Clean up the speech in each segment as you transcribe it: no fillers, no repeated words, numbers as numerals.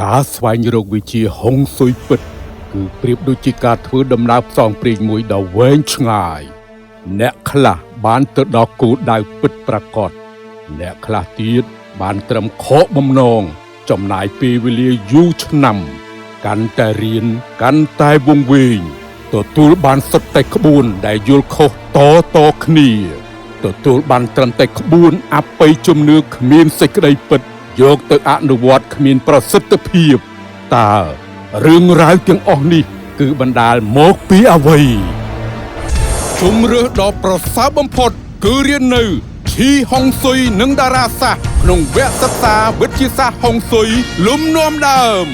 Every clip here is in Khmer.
ការស្វែងរកវិជ្ជាហុងស៊ុយពិត គឺប្រៀបដូចជាការធ្វើដំណើរផ្សងព្រេងមួយដ៏វែងឆ្ងាយ អ្នកខ្លះបានទៅដល់គោលដៅពិតប្រាកដអ្នកខ្លះទៀតបានត្រឹមខកបំណងចំណាយពេលវេលាយូរឆ្នាំ កាន់តែរៀនកាន់តែវង្វេងទទួលបានសុទ្ធតែក្បួនដែលយល់ខុសតតគ្នា ទទួលបានត្រឹមតែក្បួនអបិយជំនឿគ្មានសេចក្តីពិត យកទៅអនុវត្តគ្មានប្រសិទ្ធភាពតើរឿងរ៉ាវទាំងអស់នេះ គឺបណ្ដាលមកពីអ្វី ជំរឿសដ៏ប្រសើរបំផុត គឺរៀននៅឈីហុងស៊ុយនិងតារាសាស្ត្រក្នុងវគ្គសិក្សាវិទ្យាសាស្ត្រហុងស៊ុយលំនាំដើម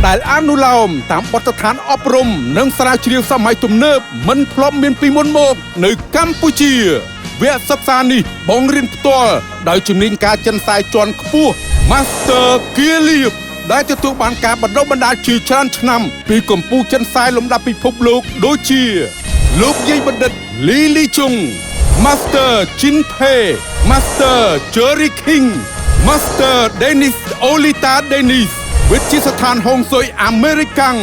ដែលអនុលោមតាមបទដ្ឋានអប់រំនិងស្រាវជ្រាវសម័យទំនើបមិនធ្លាប់មានពីមុនមកនៅកម្ពុជា វគ្គសិក្សានេះបងរៀនផ្ទាល់ដោយជំនាញការចិនសាយជាន់ខ្ពស់ Master គៀលៀបដែលទទួលបានការបណ្ដុះបណ្ដាលជាច្រើនឆ្នាំពីកម្ពុជាចិនសាយលំដាប់ពិភពលោកដូចជា លោកយាយបណ្ឌិតលីលីជុង Master ជីនផេ Master Jerry King Master Dennis Olita Dennis វិទ្យាស្ថានហុងស៊ុយអាមេរិកាំង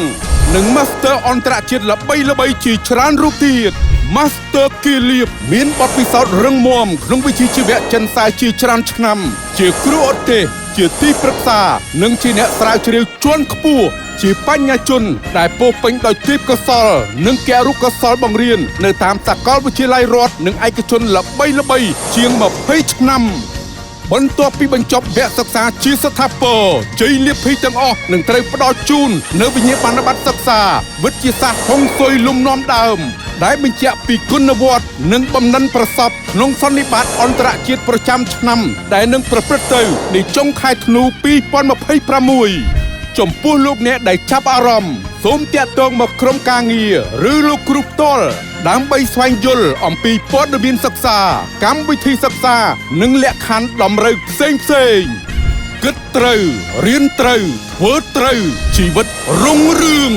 និង Master អន្តរជាតិល្បីៗជាច្រើនរូបទៀត Master គីលៀបមានបទពិសោធន៍រឹងមាំក្នុងវិជ្ជាជីវៈចិនសាយជាច្រើនឆ្នាំ ជាគ្រូអត់ទេសជាទីប្រឹក្សានិងជាអ្នកស្រាវជ្រាវជាន់ខ្ពស់ជាបញ្ញាជន ដែលពោរពេញដោយទេពកោសល្យនិងគរុកោសល្យបង្រៀននៅតាមសាកលវិទ្យាល័យរដ្ឋនិងឯកជនល្បីៗជាង20ឆ្នាំ បន្ទាប់ពីបញ្ចប់វគ្គសិក្សាជាស្ថាពរជ័យលាភីទាំងអស់នឹងត្រូវផ្ដល់ជូននៅវិញ្ញាបនបត្រសិក្សាវិទ្យាសាស្ត្រហុងស៊ុយលំនាំដើម ដែលបញ្ជាក់ពីគុណវុឌ្ឍនិងបំណិនប្រសពក្នុងសន្និបាតអន្តរជាតិប្រចាំឆ្នាំ ដែលនឹងប្រព្រឹត្តទៅនៅចុងខែធ្នូ2026ចំពោះលោកអ្នកដែលចាប់អារម្មណ៍សូមតាក់ទងមកក្រុមការងារឬលោកគ្រូផ្ទាល់ដើម្បីស្វែងយល់អំពីព័ត៌មានសិក្សា កម្មវិធីសិក្សា និងលក្ខខណ្ឌតម្រូវផ្សេងផ្សេងៗគិតត្រូវរៀនត្រូវធ្វើត្រូវជីវិតរុងរឿង